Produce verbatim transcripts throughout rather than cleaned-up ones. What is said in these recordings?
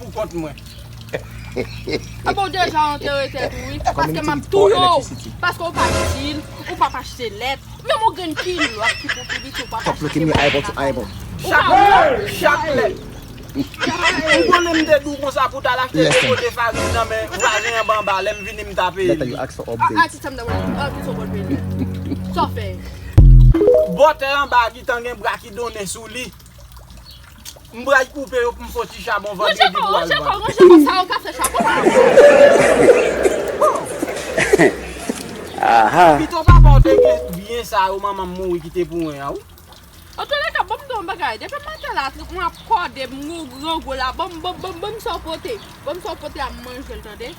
pou kont mwen. Apa w deja antere tèt ou, wi. Paske m ap touye w. Paske w pa itil, ou p ap achte lèt. Menm yon grenn kilòt ki pou pitit ou p ap achte pou lakay ou. Chak lè, chak lè. Ou konnen m te di w konsa pou t al achte de pote farin nan men vwazen anba anba, lè m vini m ta peye li. A, a, ti sa m ta wè, a, ki sa w pral peye li. Sa w fè? Bòtè anba a gentan gen bra ki donnen sou li. M pral koupe yo pou m fè yon ti chabon vandredi pou al vann. Ranje kò, ranje kò, sa yo ka fè chabon. Aha. Pito papa w te gen byen sa yo manman m mouri kite pou mwen an, wi. Antoulèka, ban m di w yon bagay. Depi maten la, trip mwen ap kòde m, m gwo gwo la. Ban m, ban m, ban m, ban m sa w pote. Ban m sa w pote a, m manje l, tande.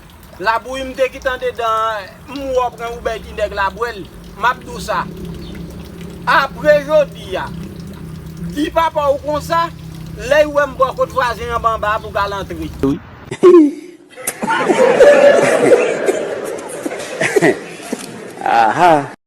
Labouyi m te kite andedan, m wè w pran woubèy ti nèg la bwè l. M ap di w sa. Apre jodi a, di papa w konsa, lè l wè m bò kot vwazen anba anba a pou w ka al antre. Wi. Aha.